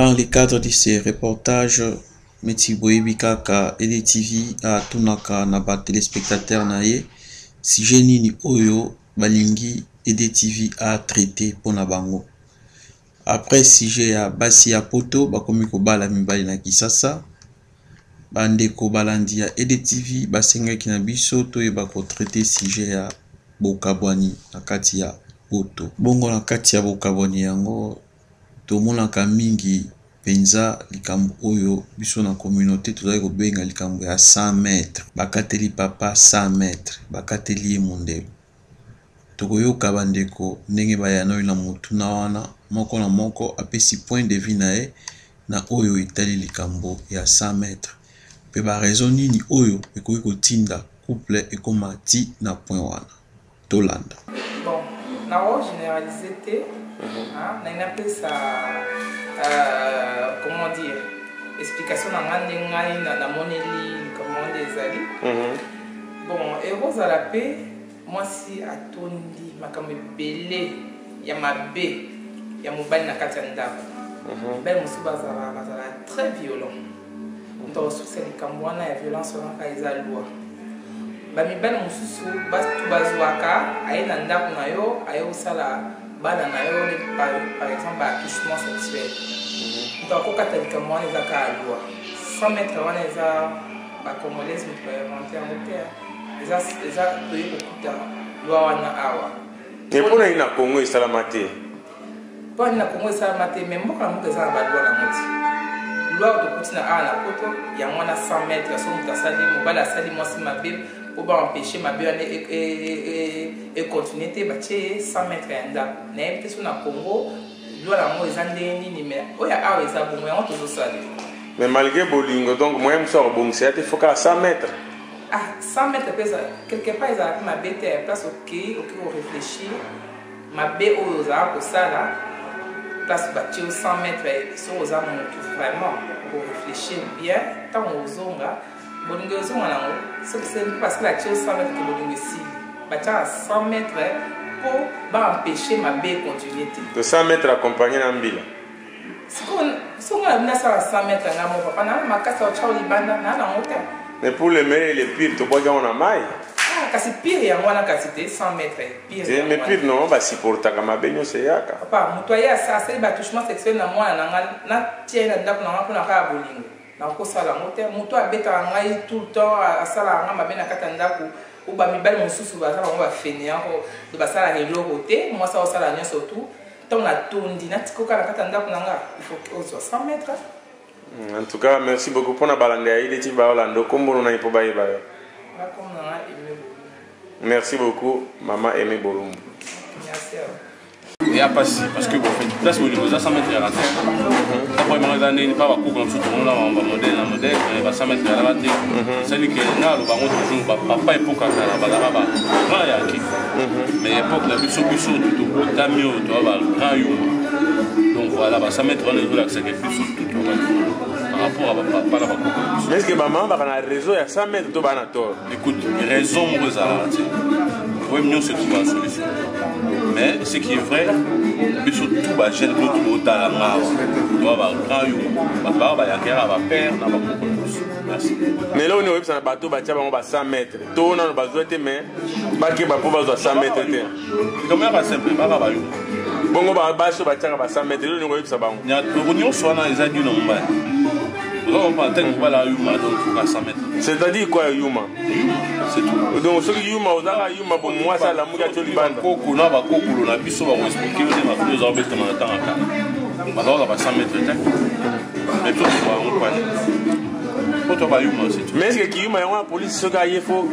Dans le cadre de ce reportage, neti boyebi kaka EDTV atunaka na ba téléspectateurs na ye sujet nini oyo balingi EDTV a traiter mpona bango. Après sujet ya basi ya poto bakomi kobala mibali na Kisasa, bandeko balandi ya EDTV basengaki na biso toyeba kotraiter sujet ya bokabwani na kati ya poto. Bongo na kati ya bokabwani yango tomonaka mingi mpenza likambo oyo biso na communauté tozali kobenga likambo ya 100 mètres. Bakateli papa 100 mètres, bakateli ye mondelo. Tokoyoka bandeko ndenge bayanoli na motuna wana, moko na moko apesi point de vue na ye na oyo etali likambo ya 100 mètres mpe ba raison nini oyo ekoki kotinda couple ekoma ti na point wana. Tolanda. Bon, nako généraliser te, hein, napesa comment dire, explication na nga nde ngai namoneli likambo nde ezali. Bon, ekozala mpe mwasi atondi makambo ebele ya mabe ya mobali na kati ya ndako. Mibali mosusu bazala très violent. Moto akosukisa likambo wana ya violence wana kaka eza loi. Bamibali mosusu batu bazwaka aye na ndako na yo, aye kosala bana na yo par exemple ba attouchement sexuel. Moto akokata likambo wana eza kaka loi. 100 mètres wana eza ba congolaise moto bainvente yango te, eza toye kokuta loi wana awa. Mais mpona nini na Congo esalama te? Mpo nini na Congo esalama te? Mais mboka na mboka eza na baloi nango ti. Loi oyo tokuti na awa na poto yango wana 100 mètres, so moto asali, mobali asali mwasi mabe mpo baempêche mabe wana econtinue te, batie ye 100 mètres ya ndako. Nayebi te so na Congo loi yango eza ndenge nini, mais oyo awa eza bongo, yango tozosalela. Mais malgré bolingo, donc moyen mosusu akobongisa ya te, faut kaka 100 mètres. Ah, 100 mètres mpe quelque part ezalaki mabe te, place okei okoki koréfléchir mabe oyo ozalaka kosala, place batie yo 100 mètres, soki oza motu vraiment okoréfléchir bien ntango ozonga, bolingo ezonga nango. Soki c'est parce que batie yo 100 mètres ke bolingo esili, batiaka 100 mètres mpo baempêche mabe econtinue te. To 100 mètres accompagné na mbila. Sikoyo soki nga nasala 100 mètres nga moko, papa, naa makasi otya libanda naa nango te. Mais pour le meilleur et le pire, tobwaki yango na mai. Ah, kasi pire yango wana kasi te 100 mètres pire. Te, mais pire non, basupportaka mabe nyonso eyaka. Papa, moto aye asali batouchement sexuel na mwana na nga, natia ye na ndako na nga mpona kaka bolingo, nakosala yango te. Moto abetaka ngai tout le temps, asalaka nga mabe na kati ya ndako, o bamibali mosusu baza bango bafainéant, basalaka eloko te, mwasi akosala nyonso tu. Ntango natondi natikoka na kati ya ndako na nga, il faut ozwa 100 mètres. En tout cas, merci beaucoup mpona balanda ya IDT baolanda okombono na ye mpo bayeba yo. Nakomona nga Aimé Bolumbu. Merci beaucoup, mama Aimé Bolumbu. Merci. Eya mpasi parce que bon, place bolingo eza 100 mètres ya te. Premièrement, eza ndeni mpa bakoko na biso tomona bamodèle na modèle, ba 100 mètres yalaka te. Esali ke nga aloba yango toujours, bapapa époque ya kala bazalaka ba grand yaki, mais époque na biso, biso tobotami oyo toya ba grand yuma. Donc voilà, ba 100 mètres wana ezolakisaka biso tout par rapport à bapapa na bakoko na biso. Mais est ce que bamama baka na réseau ya 100 mètres to baa na tort? Écoute, raison moko ezalaka te, problème nyonso etuka solution. Mais ce qui est vrai, biso tout bajeune to totala nga awa toa bagrand yuma, bato baka bayaka yaka bapère na bakoko na biso. Merci. Mais eloko nini oyebisa na bato batia bango ba 100 mètres to nano bazwa te, mais bakeba mpo bazwa 100 mètres te? Likambo yaka simple, baka bayuma. Bongo basi oyo batiaka ba 100 mètres, eloko nini koyebisa bango? Nyonso wana eza dû na mobali. Oza comprendre, ntango mobali ayuma, donc foka 100 mètres. C'est-à-dire quoi, yuma? C'est tout. Donc soki yuma, ozaka yuma, bo mwasi alamuki atio libanda. Koko na bakokolo na biso bakoexpliquer yo nde makoki oza kobetama na ntango ya kala, bazalaka ba 100 mètres te, mais biso tokoka yango kwani po to bayuma, c'est tout. Mais est ce que kiyuma yango na polisi soki aye fo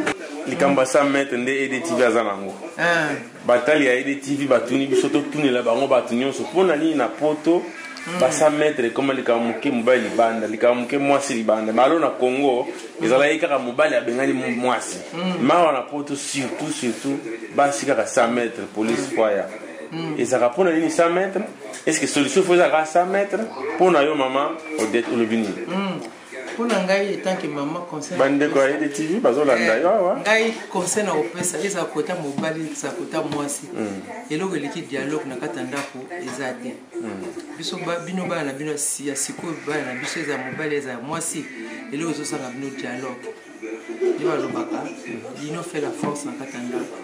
likambo ya 100 mètres nde EDTV aza nango? Batali ya EDTV batuni biso totunela bango bato nyonso mpona nini na poto ba 100 mètres ekoma likambo moke mobali libanda, likambo moke mwasi libanda. Malo na Congo ezalaki kaka mobali abengani mwasi. Mawa na poto, surtout surtout basi, kaka 100 mètres, police foya ezalaka. Mpona nini 100 mètres? Est ce que solution fo ezalaka 100 mètres? Mpona yo, mama Odette, olobi nini? Mpo na ngai etanke mama, conseil Bandeko ya Ede TV bazolanda yo awa. Ngai conseil na kopesa, ezala kota mobali, ezala kota mwasi, eloko eleki dialogue na kati ya ndako eza te. Biso bino bana na bino ya sikoyo, bana na biso, ezala mobali, ezala mwasi, eloko ezosanga bino dialogue. Nde balobaka l'union fait la force na kati ya ndako,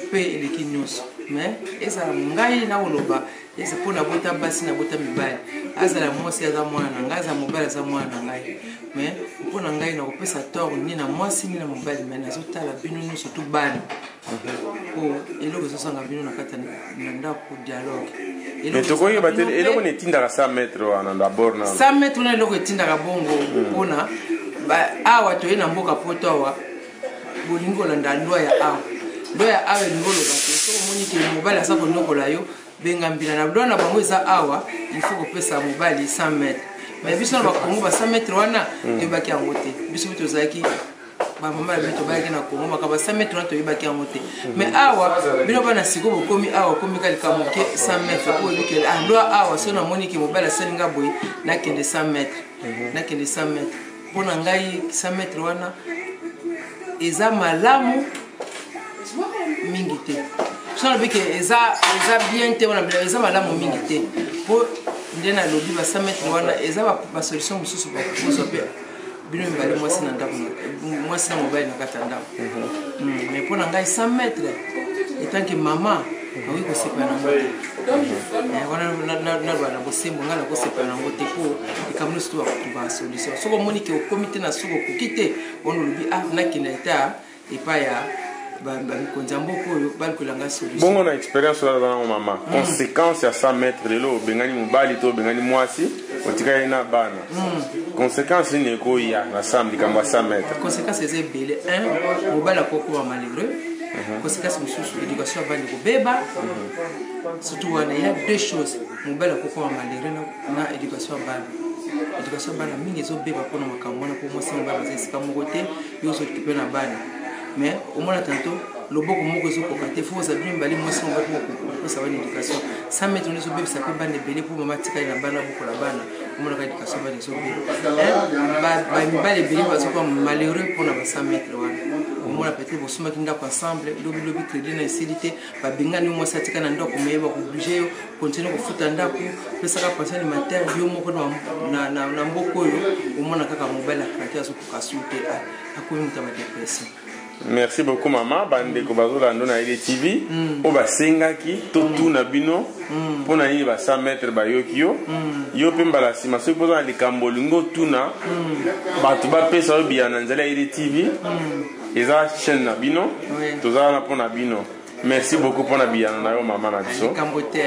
mpe eleki nyonso. Mais ezala ngai nakoloba eza mpo nabota basi, nabota mibali, azala mwasi aza mwana na ngai, azala mobali aza mwana na ngai. Mais mpo na ngai nakopesa tort ni na mwasi ni na mobali, mais nazotala bino nyonso tu bana, po eloko ezosanga bino na kati na ndako, dialogue. Mais tokoyeba te eloko na etindaka 100 mètre wana d'abord na 100 mètre wana. Eloko etindaka bongo, mpona awa toye na mboka Poto awa, bolingi kolanda loi ya awa. Loi ya awa elingi oloba te soki omoni ke mobali aza konyokola yo, benga mbila. Na loi na bango eza awa, il faut kopesa mobali 100 mètre. Mais biso na Bakongo, ba 100 mètre wana toyebaki yango te. Biso mpe tozalaki bamama na biso, tobayaki na Kongo makambo ya 100 mètre wana, toyebaki yango te. Mais awa bino bana sikoyo bokomi awa, okomi ka likambo moke 100 mètre, po oyebi ke ah, loi awa, so namoni ke mobali asali nga boye, nakende 100 mètre, nakende 100 mètre. Mpo na ngai 100 mètre wana eza malamu mingi te. So nalobi ke eza bien te, wana eza malamu mingi te, mpo nde nalobi ba 100 mètre wana eza basolution mosusu bakozwa mpe bino mibale, mwasi na ndako, mwasi na mobali na kati ya ndako. Mais mpo na ngai 100 mètre, etant que mama, nakoki kosepela nango te. Wana naloba na bosembo, ngai nakosepela nango te, mpo likambo nyonso to bakotuba solution. Soki omoni ke okomi te na suka, okoki te, wana olobi ah, nakende eta epai ya bamikonzi ya mboka oyo balukelanga solution. Bongo na expérience oyo aza nango mama, conséquence ya 100 mètre, lelo obengani mobali to obengani mwasi, otikali na bana, conséquence nini ekoya na sam likambo ya 100 mètre? Conséquence eza ebele. Un, mobali akokoma malheureux. Conséquence mosusu, éducation ya bana ekobeba. Surtout wana ya deux choses, mobali akokoma malheureux na éducation ya bana. Éducation ya bana mingi ezobeba mpona makambo wana, mpo mwasi mobali baza esika moko te, yo ozokipe na bana, mais omona tantôt loboko moko ezokoka te. Faut oza bino mibale, mwasi mobali, mpo kopesa bana éducation. 100 mètre wana ezobebisa mpe bana ebele, mpo mama atikali na bana, bokola bana, omonaka éducation bana ezobeba. Bamibali ebele bazokuwa malheureux mpona ba 100 mètre wana. Omona peut-être bosomaki ndako ensemble, lobilobi crédit na esili te, babengani yo, mwasi atika na ndako, mais bakooblige yo continue kofuta ndako, pesaka pension alimentaire yo moko na mboka oyo. Omona kaka mobali akraki, azokoka su te, akomi moto ya badépression. Merci beaucoup mama. Bandeko bazolanda na Ele TV, oyo basengaki totuna bino mpona nini ba 100 mètre, bayoki yo. Yo mpe mbala nsima, soki mpoza na likambo olingi otuna, bato bapesa yo biya na nzela ya Ele TV, eza chaîne na bino. Toza wana mpona bino. Merci beaucoup mpona biyano na yo, mama na biso. Likambo te.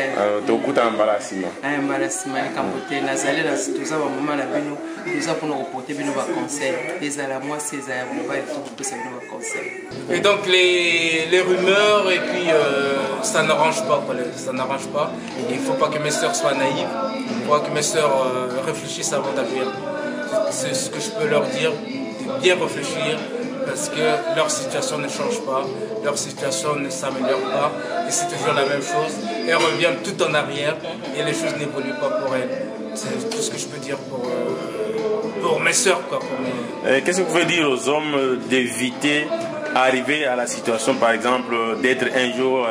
Tokutana mbala ya nsima. Mbala nsima, likambo te. Nazali, toza bamama na bino, toza mpona koporte bino baconseil, ezala mwasi, ezala ya mobali, tokopesa bino baconseil. Et donc les rumeurs, et puis ça n'arrange pas, quoi, ça n'arrange pas. Il ne faut pas que mes sœurs soient naïves, il faut que mes sœurs réfléchissent avant d'agir. C'est ce que je peux leur dire, de bien réfléchir, parce que leur situation ne change pas, leur situation ne s'améliore pas, et c'est toujours la même chose. Elles reviennent tout en arrière, et les choses n'évoluent pas pour elles. C'est tout ce que je peux dire pour mes sœurs, quoi, pour mes. Qu'est-ce que vous pouvez dire aux hommes d'éviter arriver à la situation, par exemple, d'être un jour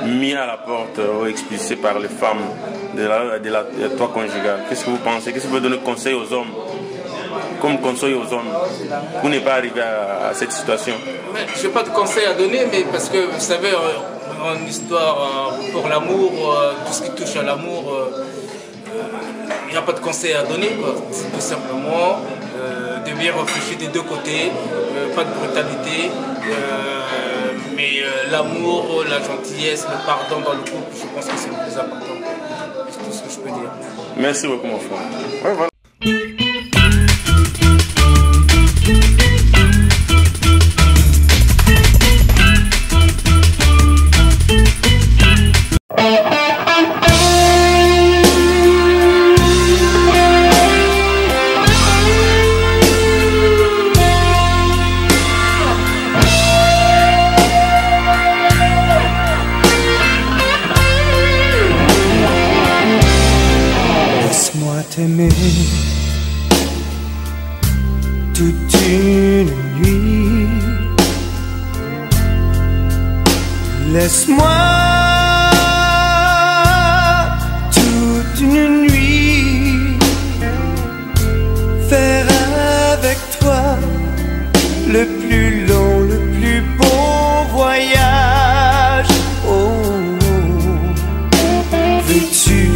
mis à la porte ou expulsé par les femmes de la toit conjugal? Qu'est-ce que vous pensez? Qu'est-ce que vous pouvez donner conseil aux hommes, comme conseil aux hommes, pour ne pas arriver à cette situation? Je n'ai pas de conseil à donner, mais parce que vous savez, en histoire, pour l'amour, tout ce qui touche à l'amour, il n'y a pas de conseil à donner, quoi. C'est tout simplement de bien réfléchir des deux côtés, pas de brutalité, mais l'amour, la gentillesse, le pardon dans le couple, je pense que c'est le plus important. C'est tout ce que je peux dire. Merci beaucoup, mon frère. Ouais, voilà. Laisse-moi t'aimer. Toute une nuit. Laisse-moi toute une nuit faire avec toi le plus long, le plus beau voyage. Oh, veux-tu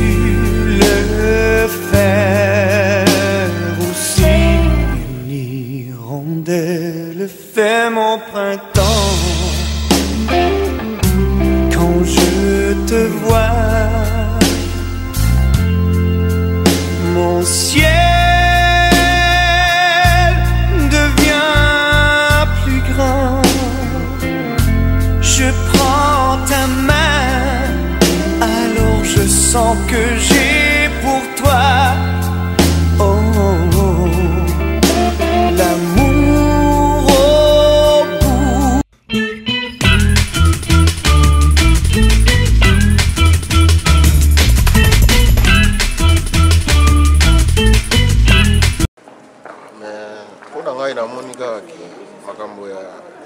le faire aussi? Une hirondelle fait mon printemps quand je te vois. Mon ciel devient plus grand. Je prends ta main, alors je sens que j'ai pour toi, oh, oh, oh, l'amour au bout. Mais mpo na ngai namoni kaka ke makambo ya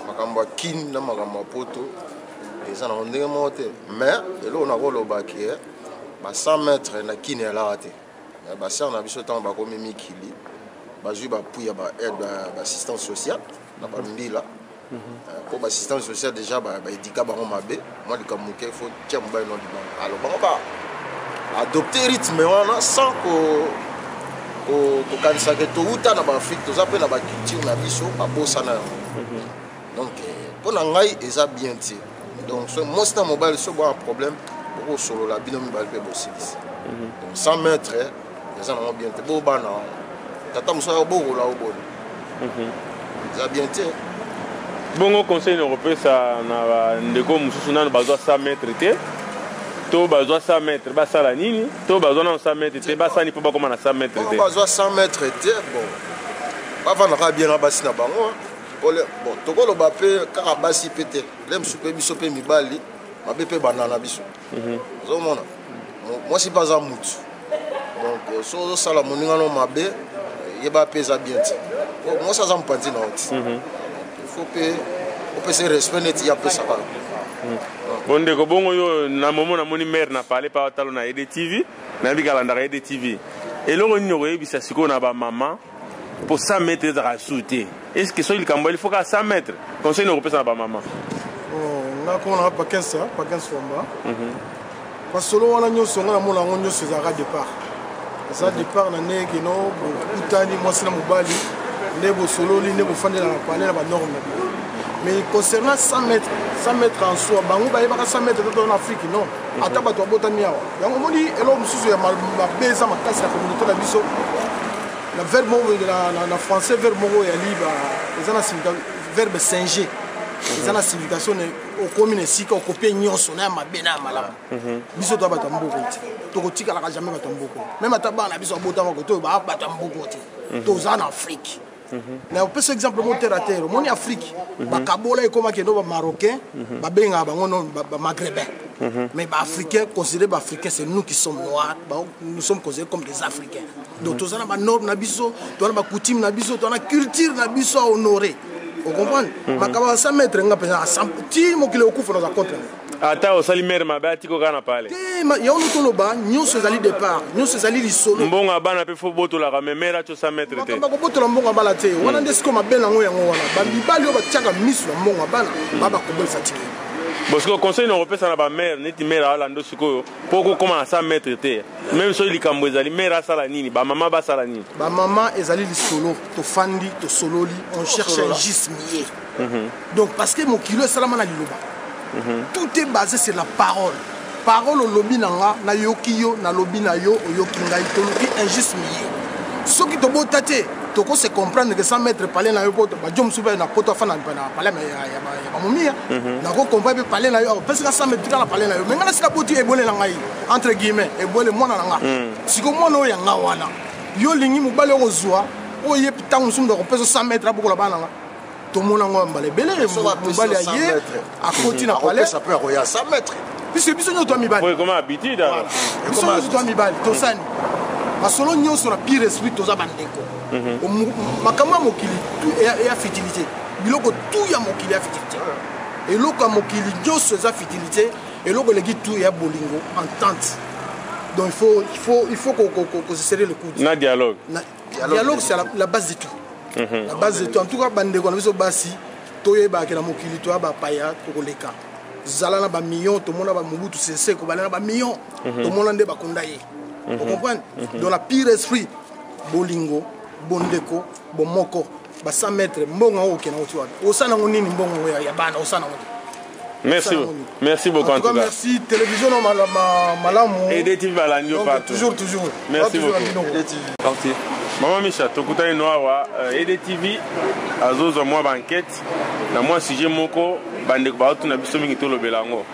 makambo ya Kin na makambo ya poto eza nango ndenge moko te. Mais eloko nakoloba ke ba 100 mètres na Kin elaka te. Mais basere na biso ntango bakomi mikili, bazwi bapui ya baaide, baassistance sociale na bambila, mpo baassistance sociale déjà baedika bango mabe. Mwa likambo moke, faut tia mobali no libanga. Alors bango ba adopte rythme wana sans kokanisa ke touta na baAfrique, toza mpe na baculture na biso, babosana yango. Donc mpo na ngai eza bien te. Donc so mwasi na mobali so bwana problème, bokosolola bino mibale mpe bosilisi. Donc 100 mètres eza nango bien te. Bo bana tata mosusu akobokola oboni, eza bien te. Bongo conseil na kopesa na bandeko mosusu nano bazwa 100 mètre te, to bazwa 100 mètre basala nini, to bazwa nano 100 mètre te basala nini mpo bakóma na 100 mètre te? Bazwa 100 mètre te, bon, bavandaka bien na basi na bango. Bon, tokoloba mpe kaka basi mpe te, le mosusu mpe biso mpe mibali mabe mpe banda na biso. Ozomona mwasi mpe aza mutu, donc so ozosala moninga no mabe, yeba mpe eza bien te. Mwasi aza mopanzi na yo te, il faut mpe opesa respect neti ye apesaka. Bon, ndeko, bongo yo na momo namoni mare na pale pa talo na Ede TV, nayebi kalandaka Ede TV. Eloko nini okoyebisa sikoyo na bamama mpo 100 mètre ezalaka su te? Est ce que soki likambo il faut kaka 100 mètre, conseil nini okopesa na bamama? Nga komona Pakensa, Pakens Wamba. Masolo wana nyonso, nga namona yango nyonso ezalaka départ, eza départ na ndenge no bokutani mwasi na mobali, nde bosololi, nde bofandela na palais na banorme na bino. Mais concernant 100 mètres, 100 mètres en soi, bango bayebaka 100 mètres toto na Afrique, non? Ata bato babotami awa, yango omoni eloko mosusu ya mabe eza makasi na communauté na biso. Na verbe moko na français, verbe moko yali eza na verbe singer, eza na signification. Okomi na esika, okopie nyonso, na ya mabe na ya malamu. Biso toya bato ya mboko te, tokotikalaka jamais bato ya mboko. Même ata bana na biso babotama kote oyo, baa bato ya mboko te, toza na Afrique. Na opesa exemple mo terre à terre. Omoni Afrique, bakabola, ekomaki endo bamarocain, babengaka bango no bamaghrébin. Mais baafricain, considéré baafricain, c'est nous qui sommes noirs, nous sommes considérés comme des Africains. Donc toza na banorme na biso, toza na bacoutume na biso, toza na culture na biso à honorer. Ocomprendre? Makambo ya 100 mètre, nga mpenza ti mokili okufa, naza contre. Ata osali mare mabe, atiko kaka na pale. Te, yango toloba nyonso ezali départ, nyonso ezali lisolo. Mbongo ya bana mpe faut botolaka, mais mare atio 100 mètre te. Makambo kobotola mbongo ya bana te wana nde sikoyo mabe nango. Yango wana bamibali oyo batiaka miso na mbongo ya bana baa bakoboli fatigué. Bon, sikoyo conseil na kopesa na bamare, neti mare alando sikoyo mpo kokóma na 100 mètre te, même soki likambo ezali, mare asala nini, bamama basala nini? Bamama, ezali lisolo, tofandi, tosololi, on cherche un juste milieu. Donc parce que mokilo esalama na liloba, tout est basé sur la parole. Parole, olobi na nga, nayoki yo, nalobi na yo, oyoki ngai, toluki un juste milieu. Soki tobota te, tokose comprendre que 100 mètres palais na yo, po bajo mosusu mpe na poto afanda na palais ya bamomia, nakocomprendre mpe palais na yo opesika 100 mètres, tika na palais na yo. Mais ngai nasika boti ebole na ngai, entre guillemets ebole, mwana na nga. Siko mwana oyo ya nga wana, yo olingi mobali okozwa oyo ye ntango mosusu moto akopesa 100 mètre, abokola bana na nga. Tomona yango ya mbala ebele, mobali aye, akoti na palais. Akopesa mpe akoya 100 mètres. Puisque biso nyonso toa mibali. Po ekoma habitude alors. Biso nyonso toa mibali, tosani masolo nyonso na pire esprit, toza bandeko. Makambo ya mokili ya futilité, biloko tout ya mokili ya futilité, eloko ya mokili nyonso eza futilité, eloko eleki tout ya bolingo, entente. Donc il faut qu'on se serrer le coude. Na dialogue. Na dialogue, c'est la base de tout, la base de tout. En tout cas, bandeko na biso basi, toyebaka na mokili toya bapaya, tokoleka. Zala na bamillion, tomona bamobutu Sese kobala na bamillion, tomona nde bakonda ye. Ocomprendre? Donc la pire esprit, bolingo, bondeko, bomoko. Ba 100 mètres, mbongo yango okende yango ti wapi? Osala yango nini? Mbongo yango ya bana, osala yango te. Merci, merci beaucoup. En tout cas, merci. Télévision malamu. Et TV balandi yo partout. Toujours, toujours. Merci beaucoup. Parti. Mama Misha, tokutani no awa, EDTV azozwa mwa baenquête na mwa sujet moko. Bandeko baotuna biso mingi, tolobela yango.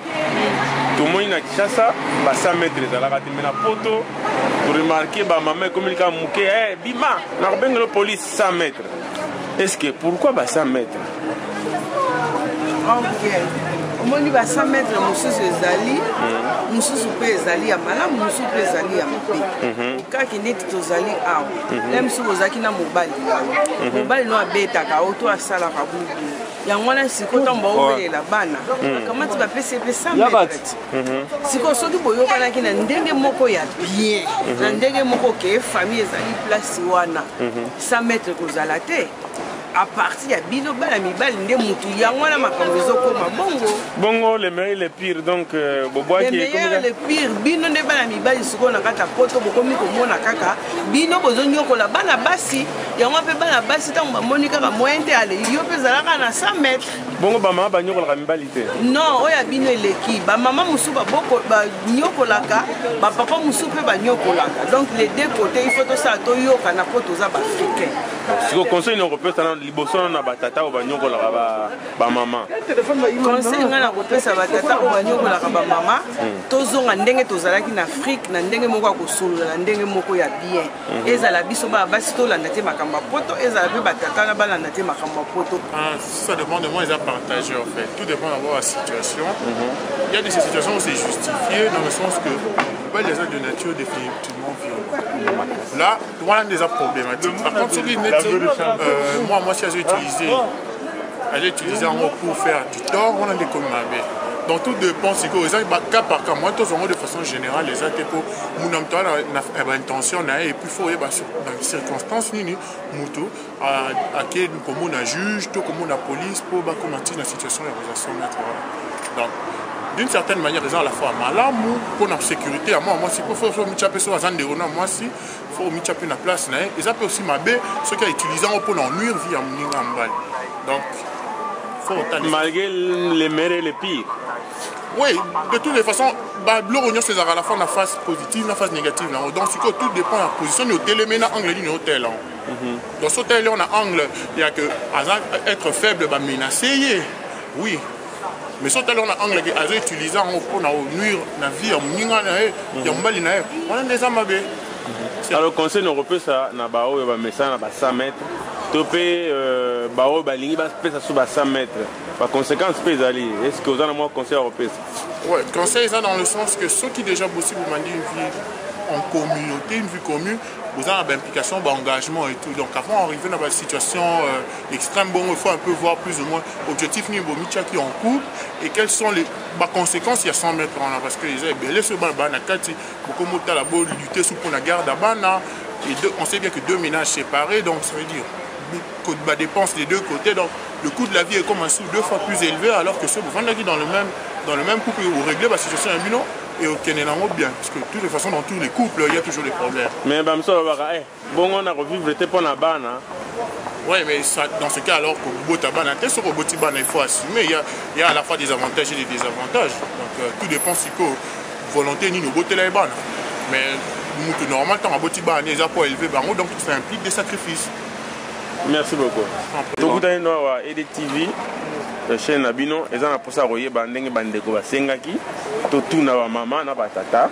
Tomoni na Kinshasa ba 100 mètres ezalaka te, mais na Poto toremarquer bamama ekomi kaka moke, bima nakobengela police, 100 mètres. Est ce que pourquoi ba 100 mètres? Ok, omoni, ba 100 mètres mosusu ezali, mosusu mpe ezali ya malamu, mosusu mpe ezali ya mabe. Kaka ndeti tozali awa, le mosusu ozalaki na mobali na yo, mobali no abetaka o to asalaka bubu yango wana. Sikoyo ntango baobelela bana, bakamati bapesi mpe 100 mètres. Sikoyo soki boyokanaki na ndenge moko ya bien, na ndenge moko ke famille ezali place wana, 100 mètres kozala te. À partir ya bino bana mibali nde mutu yango wana makambo ezokoma bongo. Bongo le meilleur, le pire, donc bobwaki. Le meilleur, le pire, bino nde bana mibali. Sikoyo na kati ya Poto bokomi komona kaka bino bozonyokola bana basi yango mpe. Bana basi ntango bamoni kaka moyen te, ale yo mpe ezalaka na 100 mètres. Bongo bamama banyokolaka mibali te? Non, oyo ya bino eleki. Bamama mosusu banyokolaka, bapapa mosusu mpe banyokolaka. Donc les deux côtés, il faut tosala toyokana mpo toza baafricain. Siko conseil nini okopesa na liboso na batata oyo banyokolaka bamama? Conseil ngai na kopesa batata oyo banyokolaka bamama, tozonga ndenge tozalaki na Afrique, na ndenge moko ya kosolola, na ndenge moko ya bien. Ezala biso bana basi tolanda te makambo ya Poto, ezala mpe batata na balanda te makambo ya Poto. Ah, ça dépend de moi, ils ont partagé en fait. Tout dépend d'abord de la situation. Il y a des situations où c'est justifié dans le sens que bah, les actes de nature définitivement violents. Là, voilà déjà problématique. Par contre, celui moi, si j'ai utilisé, elle utilisé en gros pour faire du tort, on a des comme. Donc tout dépend, c'est que cas par cas. Moi, tout de façon générale, les actes pour mon na intention na et puis faut dans les circonstances nini mutu ake komona juge to komona police po bakoma ntina situation ya kozwa 100 mètres wana. Donc d'une certaine manière, eza à la fois malamu mpona sécurité ya mwa mwasi, po faut mitya mpe so aza ndeko na mwasi, faut mitya mpe na place na ye. Eza mpe aussi mabe soki autiliser yango mpona nuire vie ya moninga ya mobali. Donc faut otala. Malgré le meilleur et le pire. Oui, de toutes les façons, biloko nyonso ezalaka à la fois na face positive na face négative nango. Donc sikoyo tout dépend ya position nini otelemi, na angle nini otela yango. Donc so oteleli yango na angle ya ke aza être faible, bamenace ye, oui, mais so otali yango na angle ke azo utiliser yango mpona onuire na vie ya moninga na ye ya mobali na ye, wana nde eza mabe. Alors conseil na okopesa na baoyo bamesana na ba 100 mètres to mpe baoyo balingi bapesa so ba 100 mètres, baconséquence mpe ezali, est ce que oza na mwa conseil ya kopesa? Ouais, conseil eza dans le sens que soki déjà bosi bomandi une vie en communauté, une vie commune, vous avez l'implication, engagement et tout. Donc avant d'arriver dans la situation extrême, bon, il faut un peu voir plus ou moins objectif niveau qui en couple et quelles sont les conséquences. Il y a 100 mètres parce que les ebele so bana na kati bokomotala bo lutter sous pour la garde à bana et deux, on sait bien que deux ménages séparés, donc ça veut dire ba dépenses des deux côtés. Donc le coût de la vie est comme un sou deux fois plus élevé, alors que ceux vous dans le même couple, vous réglez la situation ya bino et okende nango bien, parce que de toutes les façons, dans tous les couples, il y a toujours des problèmes. Mais bamosusu balobaka bongo na kovivre te mpo na bana. Oui, mais ça, dans ce cas, alors que bana te, soki oboti bana, il faut assumer. Il y a à la fois des avantages et des désavantages. Donc tout dépend si que volonté nini obotela bana. Mais mutu normal, tant aboti bana, eza pour élever bango, donc ça implique des sacrifices. Merci beaucoup. Tokutani no awa, EDTV, chaîne na bino eza na mposa ya koyeba ndenge bandeko basengaki totuna bamama na batata,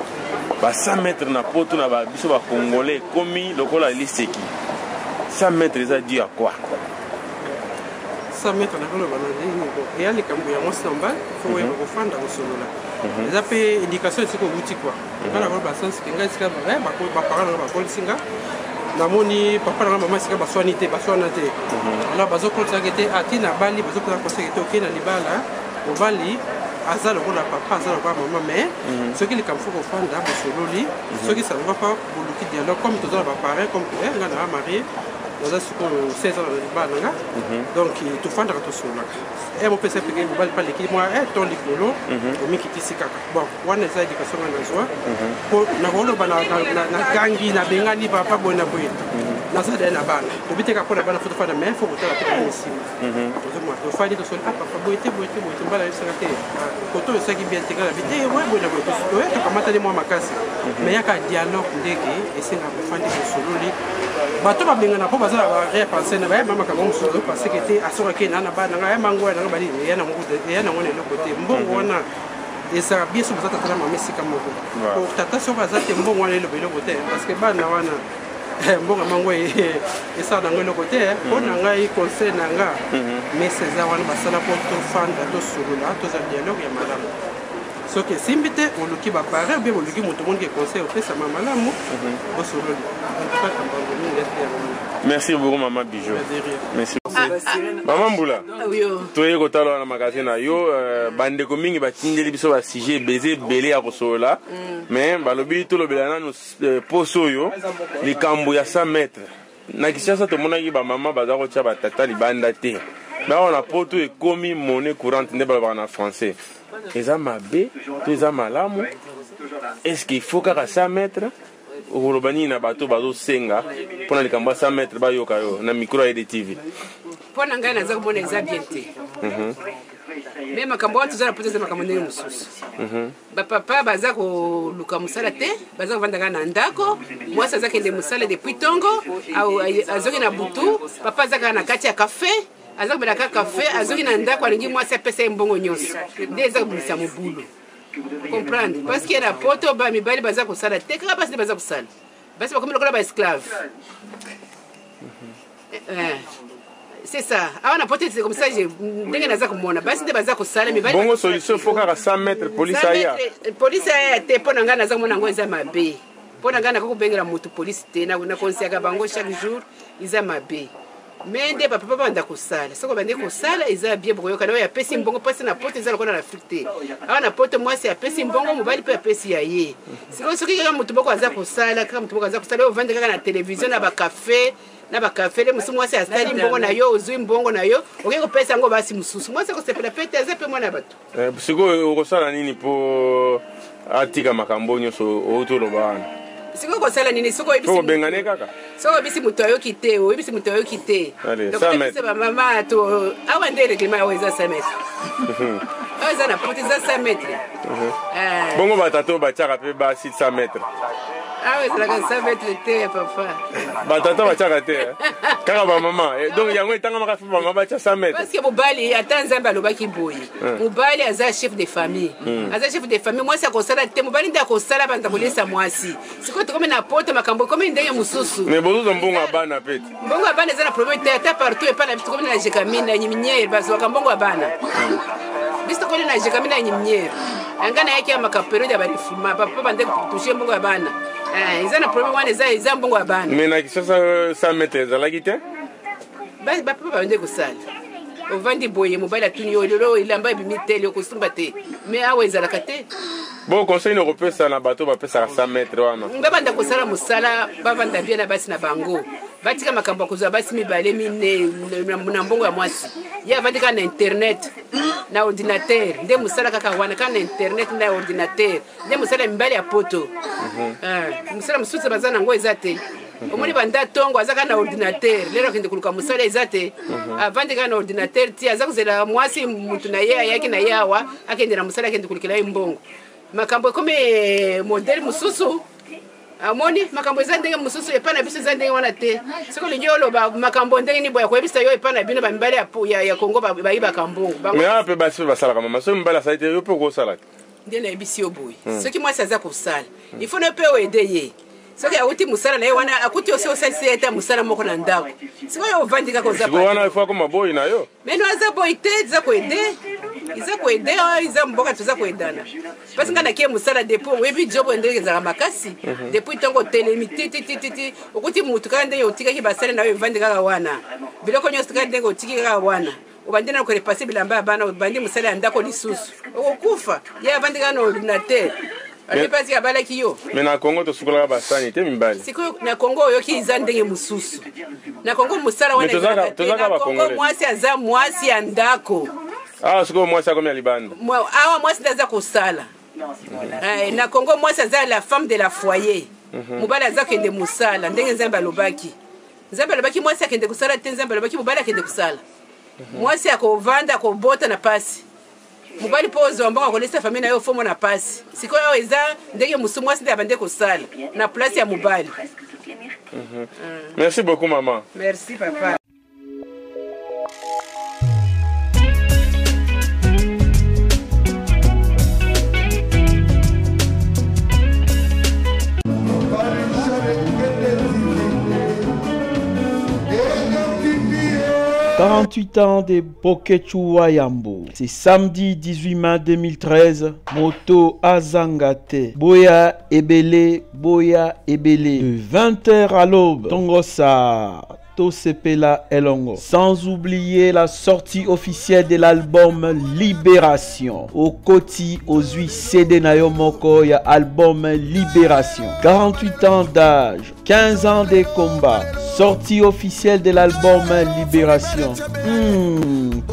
ba 100 mètres na Poto na biso bacongolais ekomi lokola liseki. 100 mètres eza dû à quoi? 100 mètres, nakoloba na ndenge bon, eya likambo ya mwasi na mobali, faut oyeba kofanda kosolola. Eza mpe éducation esika owuti kua. Nga nakoloba sens ke ngai esika baparent nanga bakolisi nga, Namoni papa na nga, mama, esika baswani te, baswana te. Alors bazokotisaka te ati na bali, bazopesa conseil te. Okei na libala, mobali aza lokola papa, aza lokola mama, mais soki likambo, fo kofanda, bosololi. Soki ça ne va pas, boluki dialogue, comme toza na baparrain, comme nga na marié, naza sikoyo 16 ans na libala na nga. Donc tofandaka, tosololaka. Mopesa peke mobali mpe aleki mwa ton likolo, omikitisi kaka. Bon, wana eza éducation nga nazwa. Po nakoloba nagangi, nabengani papa boye na boye, naza daye na bana, tobi te kaka mpo na bana fo tofanda, mais fo kotala mpe na nsima. Ozomona, tofandi, tosoli: "Ah papa, boye te, boye te, boye te." Mbala yebisaka te koto oyo esalaki bien te, nga nabi te, boye boye na boye. Toye, tokamatani mwa makasi, mais yaka dialogue ndenge esengaka. Bofandi, bosololi. Bato babengana mpo baza na barepense na bayeba makambo mosusu, azopaseke te, asokaki na bana nanga ya mango nanga banini, eya nango na eloko te. Mbongo wana ezalaka bien so boza tata na mama esika moko. Po tata soki aza te, mbongo wana eloba eloko te, parce que bana wana, mbongo mango esala nango eloko te. Mpo na ngai, conseil na nga, mesa eza wana, basala mpo tofanda, tosolola, tozala dialogue ya malamu. Soki esimbi te, oluki baparrain, obie oluki moto omoniki conseil opesama malamu, bosololi. En tout cas, kambango mingi ete yango wana. Merci beaucoup, mama Bijou. De rien. Merci, mama Mbula. Oyo. Toye kotala wana magasin na yo. Bandeko mingi batindeli biso basujet ebeze ebele ya kosolola, mais balobi tolobela nanu poso oyo, likambo ya 100 mètre. Na Kinshasa tomonaki bamama baza kotia batata libanda te, mais awa na Poto ekomi monnaie courante nde balobaka na français. Eza mabe to eza malamu? Est ce qu'il faut kaka 100 mètre? Okoloba nini na bato bazosenga mpona likambo ya 100 mètre? Bayoka yo na micro ya EDTV. Mpo na ngai, naza komona eza bien te. Me makambo wana toza na Poto, eza makambo ndenge mosusu. Bapapa baza koluka mosala te, baza kovanda kaka na ndako. Mwasi aza kende mosala depuis ntongo, azoki na butu. Papa aza kaka na kati ya kafe, aza komela kaka kafe, azoki na ndako, alingi mwasi apesa ye mbongo nyonso. Nde eza kobimisa mobulu, comprendre? Parce que na Poto, bamibali baza kosala te, kaka basi nde baza kosala. Basi bakomi lokola baesclave. C'est ça, awa na Poto c'est comme ça. Ndenge naza komona, basi nde baza kosala, mibali Bongo solution, fo kaka 100 mètre, police aya? Polisi aya te. Mpo na ngai, naza komona yango eza mabe. Mpo na ngai, nakoki kobengela motu polisi te. Nakonseyaka bango chaque jour, eza mabe. Me nde bapapa banda kosala. Soki bandi kosala, eza bien, bokoyokana. Oyo apesi mbongo, mpasi na Poto eza lokola na Afrique te. Awa na Poto, mwasi apesi mbongo, mobali mpe apesi ya ye. Sikoyo soki kaka motu moko aza kosala, kaka motu moko aza kosala, oyo ovandi kaka na televizio, na bakafe, na bakafe le mosusu, mwasi asali mbongo na yo, ozwi mbongo na yo, okoki kopesa yango basi mosusu, mwasi akosepela pe te, aza mpe mwana ya bato. Sikoyo okosala nini mpo atika makambo nyonso outi oloba wana? Sikoyo kosala nini? Soki po oyebisi kobengane kaka. Soki oyebisi moto ayoki te, oyebisi moto ayoki te. Allez, Donc, 100 biso mètres. bamama to awa nde règlement awa eza 100 mètre. Awa eza na Poto, eza 100 mètre. Bongo batata oyo batiaka mpe basi 100 mètre? Awa ezalaka 100 mètre te ya papa. Batata batiaka te, eh? Kaka bamama. Donc yango etangamaka, fo bamama batia 100 mètre? Parce que mobali, ata Nzambe alobaki boye, mobali aza chef de famille. Aza chef de famille, mwasi akosala te, mobali nde akosala, banza kolesa mwasi. Sikoyo tokomi na Poto, makambo ekomi ndenge mosusu. Mais bozozwa mbongo ya bana pe te. Mbongo ya bana eza na problème te, ata partout. Epai na biso, tokomi na Gécamines na minière, bazwaka mbongo ya bana. Biso tokomi na Gécamines na minière. Nga nayaki ya maka période ya barefoulement, papa bande touche mbongo ya bana. Eza na problème wana, eza mbongo ya bana. Mais na Kinshasa 100 mètre ezalaki te. Bapapa bande kosala. Ovandi boye, mobali atuni yo: "Lelo elamba ebimi te, okosumba te?" Mais awa ezalaka te. Bon, conseil na kopesa na bato bapesaka 100 mètre wana? Babanda kosala mosala, bavanda bien na basi na bango, batika makambo ya kozwa basi mibale, mine na mbongo ya mwasi. Ye avandi kaka na internet, na ordinateur, nde mosala kaka wana, kaka na internet na ordinateur, nde mosala ya mibali ya Poto. Mosala mosusu baza nango eza te. Omoni, banda ntongo aza kaka na ordinateur, lelo akende koluka mosala eza te. Avandi kaka na ordinateur ti aza kozela mwasi, mutu na ye ayaki na ye awa, akende na mosala, akende kolukela ye mbongo. Makambo ekomi modèle mosusu. Amoni makambo eza ndenge mosusu. Epai na biso eza ndenge wana te. Soki olingi oloba makambo ndenge nini boya koyebisa yo, epai na bino bamibali ya Kongo bayibaka mbongo. Mais awa mpe basi mpe basalaka, mama. Soki mobali asali te, yo mpe okosala te. Nde nayebisi yo boye, soki mwasi aza kosala, il faut na mpe oaider ye. Soki awuti mosala na ye wana, akuti osi osalisi ye ata mosala moko na ndako. Sikoyo ovandi kaka, oza Sikoyo wana ifo akoma boyi na yo? Meno aza boyi te, eza koaider. Eza koede, eza mboka toza koedana. Parce nga nakie mosala depuis oyebi job ndenge ezalaka makasi. Depuis ntongo otelemi titititi okuti mutu kaka ndenge otikaki basali na yo evandi kaka wana, biloko nyonso kaka ndenge otiki kaka wana, obandi na korepase bilamba ya bana, obandi mosala ya ndako lisusu, okokufa. Ye avandi kaka na ordinateur, alobi mpasi abalaki yo. Me na Congo tosukolaka basani te mibali. Sikoyo na Congo oyoki eza ndenge mosusu. Na Congo mosala wana Mais ezalaka te. tozaka Na ba Congo Congolais. mwasi aza mwasi ya ndako. Awa sikoyo mwasi akomi ya libanda. Awa mwasi nde aza kosala. Na Congo mwasi aza la femme de la foyer. Mobali aza kende mosala ndenge Nzambe alobaki. Nzambe alobaki mwasi akende kosala te, Nzambe alobaki mobali akende kosala. Mwasi akovanda akobota na pasi, mobali mpo ozwa mbongo akolesa famille na yo fo mona pasi. Sikoyo awa eza ndenge mosusu, mwasi nde abande kosala na place ya mobali. Merci beaucoup, maman. Merci papa. « 48 ans de Boketshu Wayambo. C'est samedi 18 mai 2013. Moto Azangate. Boya Ebele, Boya Ebele. De 20h à l'aube. Tongosa. Tosepela Elongo. Sans oublier la sortie officielle de l'album Libération. Okoti ozui CD na yo moko ya album Libération. 48 ans d'âge, 15 ans de combat. Sortie officielle de l'album Libération.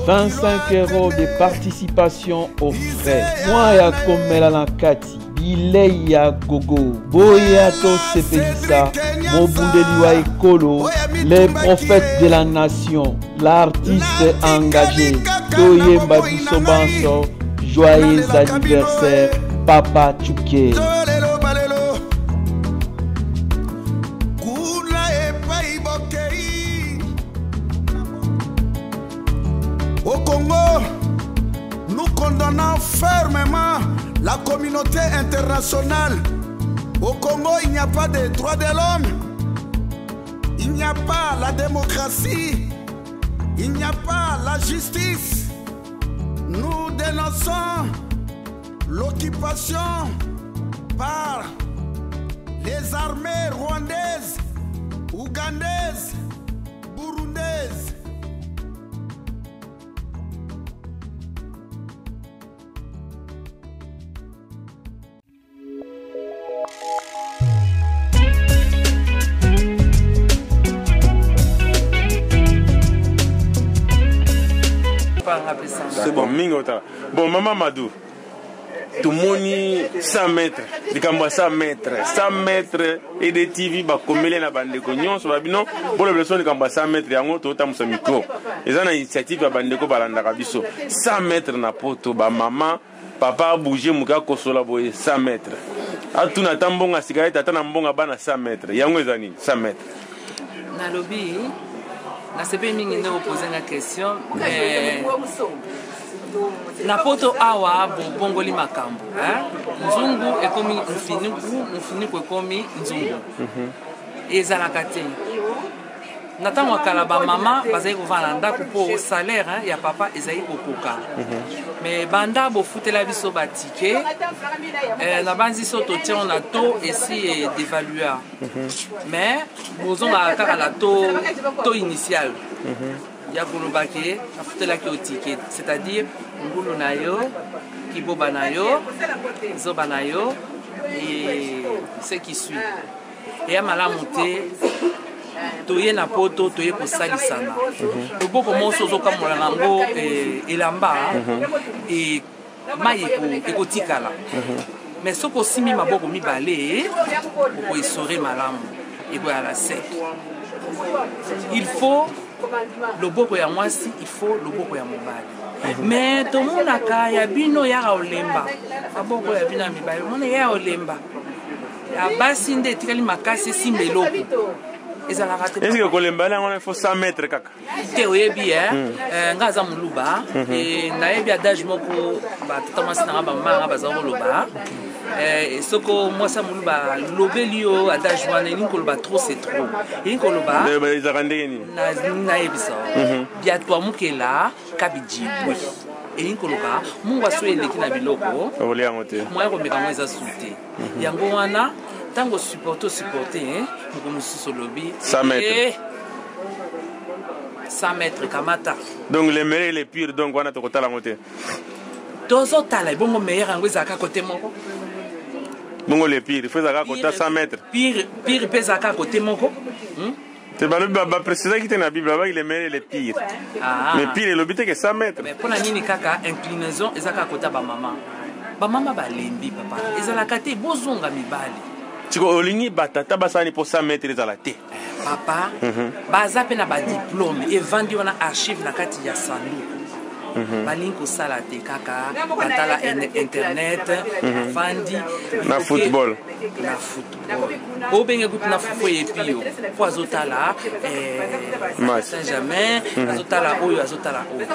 25 euros de participation aux frais. Moi ya komela na kati. Bilei ya gogo. Boya tosepelisa mobundeli wa ekolo, les prophètes de la nation, l'artiste engagé. Toyemba biso banso, joyeux anniversaire Papa Tchouké. Kuna epai bokei. Au Congo, nous condamnons fermement la communauté internationale. Au Congo, il n'y a pas de droits de l'homme. Il n'y a pas la démocratie. Il n'y a pas la justice. Nous dénonçons l'occupation par les armées rwandaises, ougandaises, burundaises. C'est bon, mingi otala. Bon, mama Madou, tomoni 100 mètres, likambo ya 100 mètres, 100 mètres EDTV bakomeli na bandeko nyonso babino bolobela so likambo ya 100 mètres yango totambusa micro. Eza na initiative ya bandeko balandaka biso. 100 mètres na poto ba mama papa abouge moke akosola boye 100 mètres. Atuna ata mbongo ya cigarette, ata na mbongo ya bana 100 mètres. Yango eza nini 100 mètres? Nalobi nasepeli mingi nde opose nga question, mais na poto awa bobongoli makambo, hein? Nzungu ekomi mfiniku, mfiniku ekomi nzungu. Ezalaka te. Na ntango ya kala bamama bazali kovanda na ndako mpo salaire, hein, ya papa ezali kokoka. Mais banda bofutela biso batike, na banzi so totie na to esi edevalua, mais bozongaka kaka na to initial ya koloba ke nafutelaki yo ticket, c'est-à-dire ngulu na yo, kiboba na yo, zoba na yo et ce qui suit. Eya malamu te. Toye na poto, toye kosalisana. Loboko moko ozokamola nango elamba, e mai ekotikala, mais soki osimbi maboko mibale, okoesore malamu, ekoyala sec. Il faut loboko ya mwasi, il faut loboko ya mobali. Mais tomonaka ya bino yaka olemba, maboko ya bino ya mibali omona ya olemba, ya basi nde etikali makasi esimba eloko ezalaka te. Est-ce que kolemba yango wana il faut 100 mètres kaka? Te, oyebi, nga aza moluba, nayebi adage moko batata mwasi nanga bamama nanga baza koloba. Soko mwasi ya moluba alobeli yo adage wana, elingi koloba trop c'est trop, elingi koloba Ezalaka ndenge nini? Nayebisa biatwa mokela kabijibwe. Elingi koloba mungwa so eleki na biloko, okolia yango te. Moya komeka yango eza su te. Yango wana ntango osupporte, osupporte, moko mosusu olobi 100 mètres. Eh, 100 mètres kamata. Donc le meilleur et le pire, donc wana tokotala yango te. Tozotala ebongo meilleur yango ezalaka kote moko. Bongo le pire, faut ezalaka kota 100 mètres. Pire, pire mpe ezalaka kote moko. Te, balobi baprécisaki te na Bible, babaki le meilleur et le pire. Ah. Mais pire elobi te ke 100 mètres. Mais mpona nini kaka inclinaison eza kaka kota bamama? Bamama balembi, papa, ezalaka te. Bozonga mibali. Siko olingi batata basala ni mpo 100 mètres ezala te? Papa, baza mpe na badiplôme evandi wana, archive na kati ya sanduku. Balingi kosala te, kaka batala internet, bavandi. Na football. Na football, obenge kutu na fufu eyepi yo mpo azotala Match. Saint-Germain, azotala oyo, azotala oyo.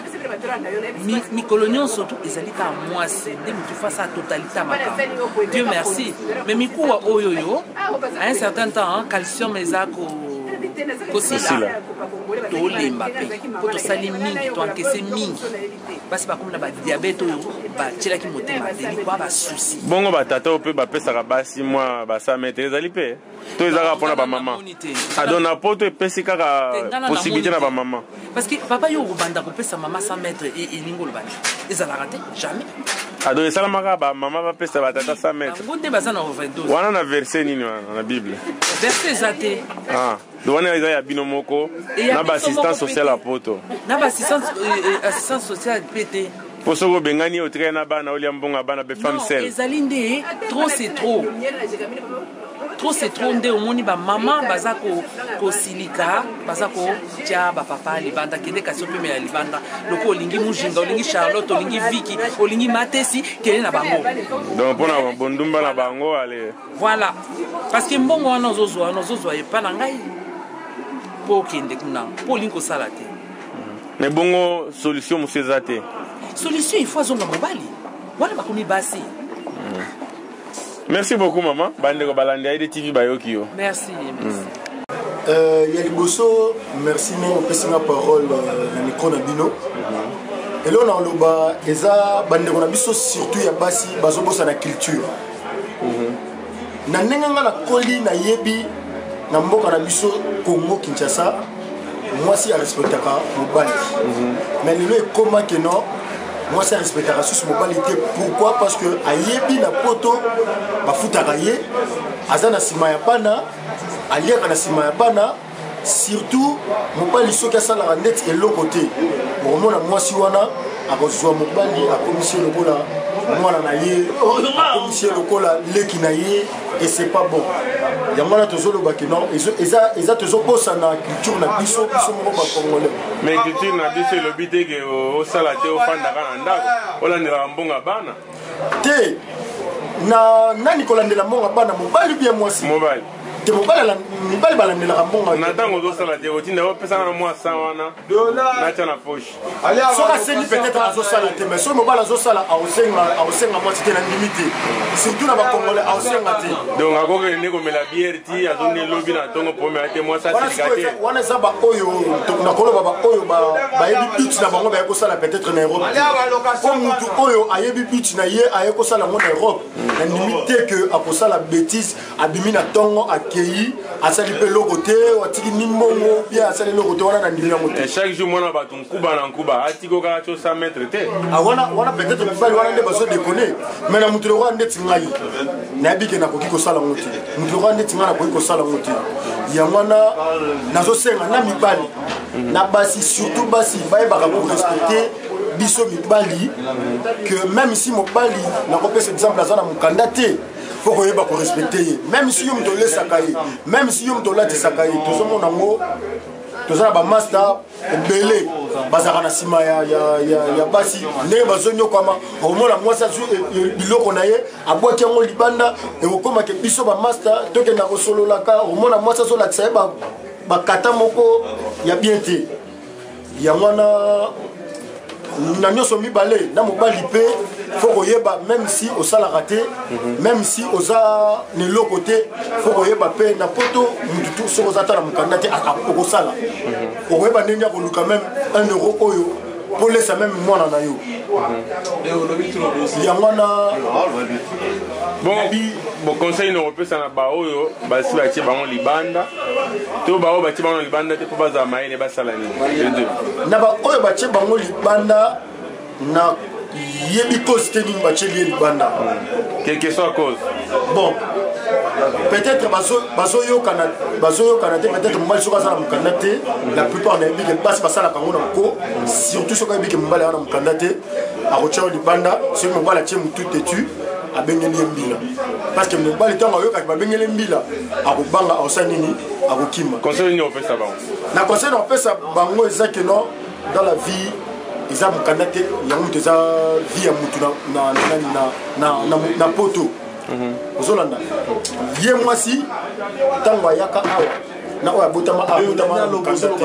Mikolo nyonso tu ezali kaka mwasi nde motu face à totalité ya makambo. Dieu merci, mais mikuwa oyo yo, à un certain temps calcium eza kosila. Kosila. Tolemba mpe mpo tosali mingi, toankese mingi. Basi bakomi na badiabète oyo batielaki motema te, likwa basusi. Bongo batata oyo mpe bapesaka basi mwa ba 100 mètres, ezali mpe to eza kaka mpona bamama? Ado na poto epesi kaka Te, nga na possibilité na namoni te. bamama. Parce que papa, yo okobanda kopesa mama 100 mètres, elingi oloba nini? Ezalaka te, jamais. Ado esalamaka bamama bapesa batata 100 mètres. Bango nde baza na overdose. Wana na verset nini wana na Bible? Verset eza te. Ah, donc wana eza ya bino moko. Eya Na biso baassistance moko. sociale ya poto. Na baassistance assistance sociale mpe te. Mpo soki obengani, otikali na bana, olia mbongo ya bana mpe femme Non, seule. ezali nde trop c'est trop, trop c'est trop. Nde omoni bamama baza kosilika, baza kotia bapapa libanda. Kende kasi opemela libanda loko olingi Mujinga, olingi Charlotte, olingi Viki, olingi Matesi, kende na bango. Donc mpona bondumba na bango ale. Voilà, parce que mbongo wana ozozwa, wana ozozwa epa na ngai mpo okende kuna mpo olingi kosala te. Mais bongo solution mosusu eza te? Solution, il faut azonga mobali wana, bakomi basi. Merci beaucoup, mama. Bandeko balandi ya TV bayoki yo. Merci, merci. Ya liboso, merci ndenge opesi nga parole na micro na bino. Eloko na koloba eza, bandeko na biso surtout ya basi bazobosana culture. Na ndenge nga nakoli, nayebi na mboka na biso Congo Kinshasa, mwasi arespectaka mobali. Mais lelo ekóma ke non, mwasi arespectaka susu mobali te. Pourquoi? Parce que ayebi na poto bafutaka ye, aza na nsima ya bana, aliaka na nsima ya bana. Surtout mobali soki asalaka ndeti eloko te, okomona mwasi wana akozwa mobali, akomisi ye lokola mwana na ye, akomisi ye lokola leki na ye, et c'est pas bon. Yango wana tozoloba ke non, eza tozobosana culture na biso, biso moko bacongolais. Mais culture na biso elobi te ke osala te, ofandaka na ndako, olandelaka mbongo ya bana. Te, na nani kolandela mbongo ya bana, mobali bien mwasi? Mobali. Te, mobali, mibali balandelaka mbongo. Na ntango ozosala te, otinda opesanga na mwa 100 wana, natya na poche. Soki asengi, peut-être azosala te. Mais soki mobali azosala, akosenga mwasi te. Na ndimi te, surtout na bacongolais, akosenga te. Donc akokende komela bière ti azondi elobi na ntongo po omela te, mwasi asilika te. Wana eza baoyo nakoloba, baoyo bayebi but na bango, baye kosala peut-être na Europe. Po mutu oyo ayebi but na ye, aye kosala yango na Europe, na ndimi te ke akosala bétise, abimi na ntongo, akei, asali mpe eloko te, atiki ni mbongo bien, asali eloko te. Wana na ndimi yango te. Chaque jour mwana bato nkuba na nkuba, atiki kaka ti 100 mètre te. Wana wana peut-être mibali wana nde bazodéconner. Mais na motu lokola ndeti ngai, nayebi ke nakoki kosala yango te. Motu lokola ndeti ngai, nakoki kosala yango te. Yango wana nazosenga na mibali na basi, surtout basi, bayebaka korespecter biso mibali, que même si mobali, nakopesa exemple, aza na mokanda te, faut koyeba korespecter ye, même si yo moto olesaka ye, même si yo moto olatisaka ye. Tozomona yango, toza na bamaster ebele bazalaka na nsima ya basi, ndenge bazonyokwama. Okomona mwasi azwi biloko na ye, abwaki yango libanda. Ekokomake biso bamaster tokenda kosololaka, okomona mwasi azolakisa ye bakata moko ya bien te. Yango wana na nyonso mibale, na mobali mpe faut koyeba, même si osalaka te, même si oza na eloko te, faut koyeba mpe na poto mutu tu, soki oza ata na mokanda te, okosala, okoyeba ndenge ya koluka même 1 euro oyo. Mpo lesa meme mwana na yo. Yango wana. Bon, conseil na kopesa na baoyo basi batie bango libanda to baoyo batie bango na libanda te, mpo bazala mayele, basala nini? Les deux. Na baoyo batie bango libanda, na yebi cause te nini batieli ye libanda. Quelle que soit cause. Bon, peut-être bazoyokana, bazoyokana te. Peut-être mobali soki aza na mokanda te, la plupart nayebi ke basi basalaka yango na ko, surtout soki ayebi ke mobali aza na mokanda te, akotia yo libanda. Soki mobali atie motu tetu, abengeli ye mbila, parce que mobali ntango ayokaki babengeli mbila, akobanga, akosala nini? Akokima. Conseil nini opesa bango? Na conseil na opesa bango eza ke non, dans la vie eza mokanda te, yango moto eza vie ya motu na poto. Ozolanda ye mwasi ntango ayaka awa na oyo abotama, abotama na mokanda te.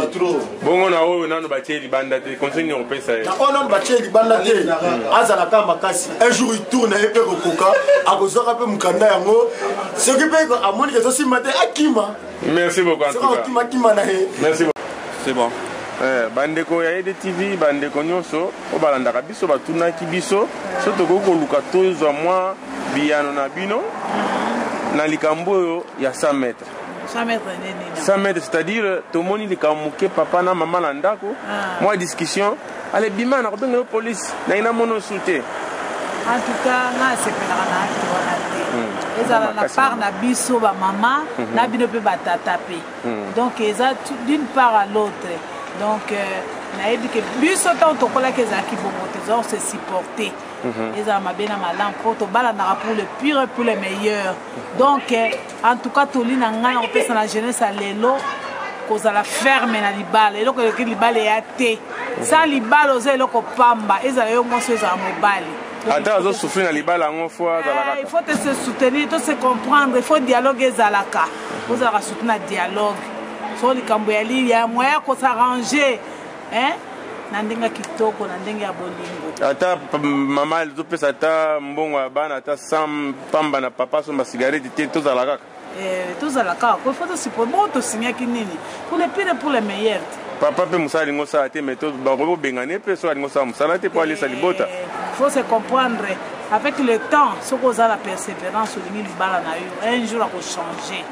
Bongo na oyo nano batie libanda te, conseil nini opesa ye? Na oyo nano batie libanda te, azalaka makasi. Un jour itour na ye mpe kokoka, akozwaka mpe mokanda yango. Soki mpe amoni ke ezosimba te, akima. Merci beaucoup en soki tout cas. Akokimakima na ye. Merci beaucoup. C'est bon. Bandeko ya Ede TV, bandeko nyonso oyo balandaka biso, batunaki biso so tokoki koluka tozwa mwa biyano na bino na likambo oyo ya 100 mètres. 100 mètres nini? 100 mètres, c'est-à-dire tomoni likambo moke, papa na mama na ndako, mwa discussion, ale bima, na kobenga yo police, nangi namona osu te. En tout cas, nga asepelaka na acte wana te. Ezala na Makasi. part na biso bamama, na bino mpe batata mpe. Donc eza d'une part à l'autre. Donc nayebi ke biso ntango tokolaki ezalaki bongo te, ezala se supporter, ezala mabe na malamu, mpo tobalanaka pour le pire et pour le meilleur. Donc en tout cas, toli na ngai na kopesa na jeunesse ya lelo, kozala ferme na libala. Eloko eleki libala eya te. Sans libala oza eloko pamba, ezala yo mwasi, ezala mobali. Ata azosouffrir na libala yango, fo azala Il kaka. faut te se soutenir, to se comprendre, il faut dialogue ezalaka, ozalaka surtout na dialogue. So likambo ya li ya moyen ya kosarranger, hein? Na ndenge ya kitoko, na ndenge ya bolingo. Ata mama ezopesa ata mbongo ya bana, ata 100 pamba na papa asomba cigarette te, tozala kaka. Tozala kaka ko, il faut tosupporte. Bongo tosignaki nini? Pour le pire et pour le meilleur te. Papa mpe mosala alingi osala te, mais bakoki kobengana ye mpe so alingi osala mosala te mpo alesa libota. Faut se comprendre avec le temps. Soki oza na persévérance, olingi libala na yo, un jour akochange,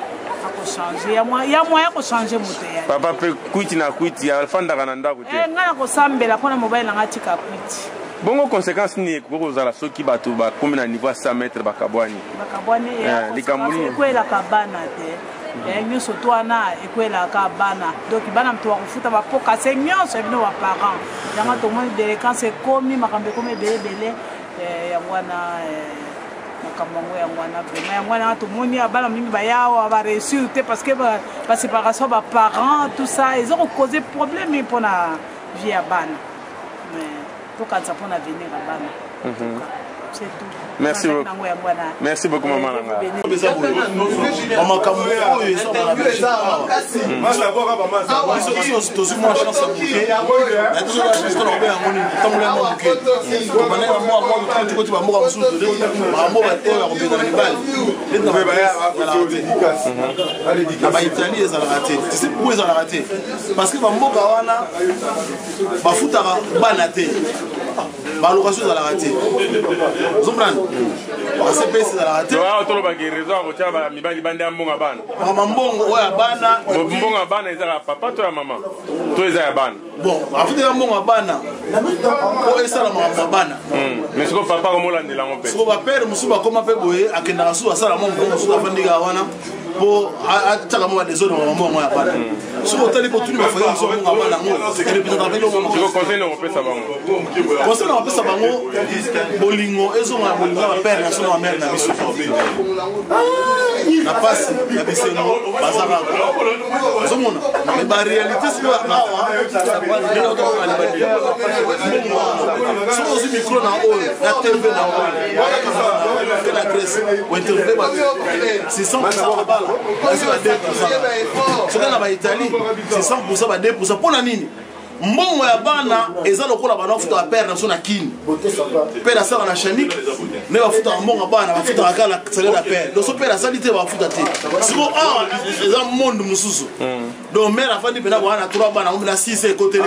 akochange. Ya moyen kochange moto ya. Papa mpe kwiti na kwiti, afandaka na ndako te. Ngai na kosambela mpona mobali na ngai atika kwiti. Bongo conséquence nini ekoki kozala soki bato bakomi na niveau ya 100 mètre, bakabwani? Bakabwani, Likambo nini? Ekwelaka bana te. Nyonso to wana ekwelaka bana. Donc bana moto bakofuta bapokase nyonso ya bino baparent. Yango tomoni délinquance ekomi, makambo ekomi ebele ebele. Yango wana makambo yango, yango wana vraiment, yango wana tomoni ya bana mingi baya awa baréussir te, parce que baséparation baparent, tout ça eza kocause problème mingi mpona vie ya bana. Mais tokanisa mpona avenir ya bana. C'est tout. Merci beaucoup. Nango yango wana. Merci beaucoup, mama na nga. Eza boye, bamakambo oyo eza na Belgique awa, biso biso tozwi mwa chance ya moke na biso, na chance tona kobe yango nini, tambola mwa moke, tobandaki na mwa mwa tikoti bamboka mosusu, makambo oyo ya kobengana mibali neti na Bagrèce ezalaka te, na Baitalie ezalaka te. Tu sais pourquoi ezalaka te? Parce que bamboka wana bafutaka bana te, balocation ezalaka te, ozomprendre, bacps ezalaka te. Awa tolobaki raison ya kotia mibali banda ya mbongo ya bana. Makambo mbongo oyo ya bana. Mbongo ya bana ezaka ya papa to ya mama to eza ya bana? Bon, afutaka mbongo ya bana po esala makambo ya bana. Mais sikoyo papa akomolandela yango mpe. Siko bapere mosusu bakoma mpe boye, akendaka susu, asala mwa mbongo mosusu, afandi kaka wana mpo atiaka mwa badésordre, makambo yango ya bana. Soki otali mpo tuni bafoye mosusu, mbongo ya bana yango erepresentaka mpe eloko. Sikoyo conseil na kopesa bango? Conseil na kopesa bango, bolingo ezonga na bolingo ya bapere na biso na bamere na biso, na pasi ya bisengo baza kaka, ozomona. Mais baréalité sikoyo awa, ndenge otokoka libandi mbongo wana, soki ozwi micro na oyo na TV na oyo ke na Grèce, ointerviewe bato, c'est 100 babala basi ba 2. Soki na Baitalie, c'est 100 ba 2. Mpo na nini? Mbongo ya bana eza lokola bana bafutaka père na biso na Kin. Père asalaka na Chanic, nde bafutaka mbongo ya bana, bafutaka kaka na salaire ya père. Donc so père asali te, bafuta te. Siko awa eza monde mosusu. Donc mère afandi mpena bwana na 3 bana, na 6 ekoteli.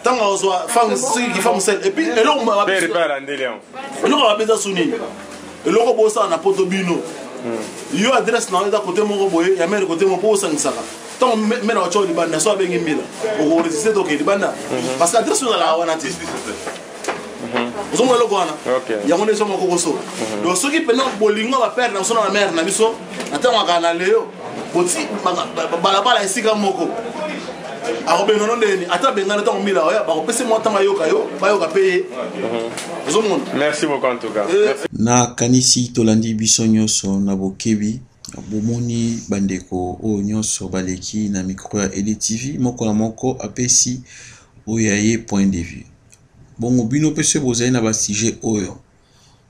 Ntango azwa femme soki ki femme seule. Et puis eloko eloko mabe eza su nini? Eloko bosala na poto bino. Yo adresse na yo eza kote moko boye, ya mère kote moko, mpo osangisaka. Ntango mère atya libanda, so abengi mbila, okoresiste toke libanda, parce que adresse oyo ezalaka wana te. Ozomona eloko wana, yango nde ezoma kokoso. Donc soki mpena bolingo ya bapere na biso na bamare na biso na ntango akala na leo boti balabala esika moko, akobengana ndeni ata bengana ntango mbila oya, bakopesa mwa ntango ayoka yo, bayoka mpe ye. Ozomona. Merci beaucoup en tout cas. Nakanisi tolandi biso nyonso na bokebi. Bomoni bandeko oyo nyonso baleki na micro ya EDTV, moko na moko apesi oyo ya ye point de vue. Bongo bino mpe soki bozali na basujet oyo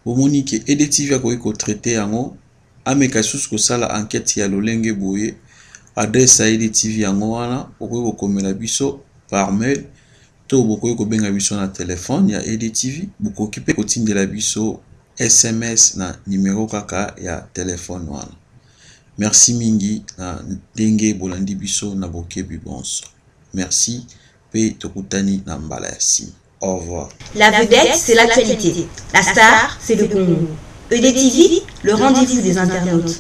bomoni ke EDTV akoki kotraite yango, ameka lisusu kosala enquête ya lolenge boye, adresse ya EDTV yango wana, okoki kokomela biso par mail to bokoki kobenga biso na telefone ya EDTV, bokoki mpe kotindela biso SMS na numero kaka ya telefone wana. Merci mingi na ndenge bolandi biso na bokebi bonso. Merci pe tokutani na mbala ya nsima. Au revoir. La vedette, c'est l'actualité. La star, c'est le Congo. EDTV, le rendez-vous des internautes.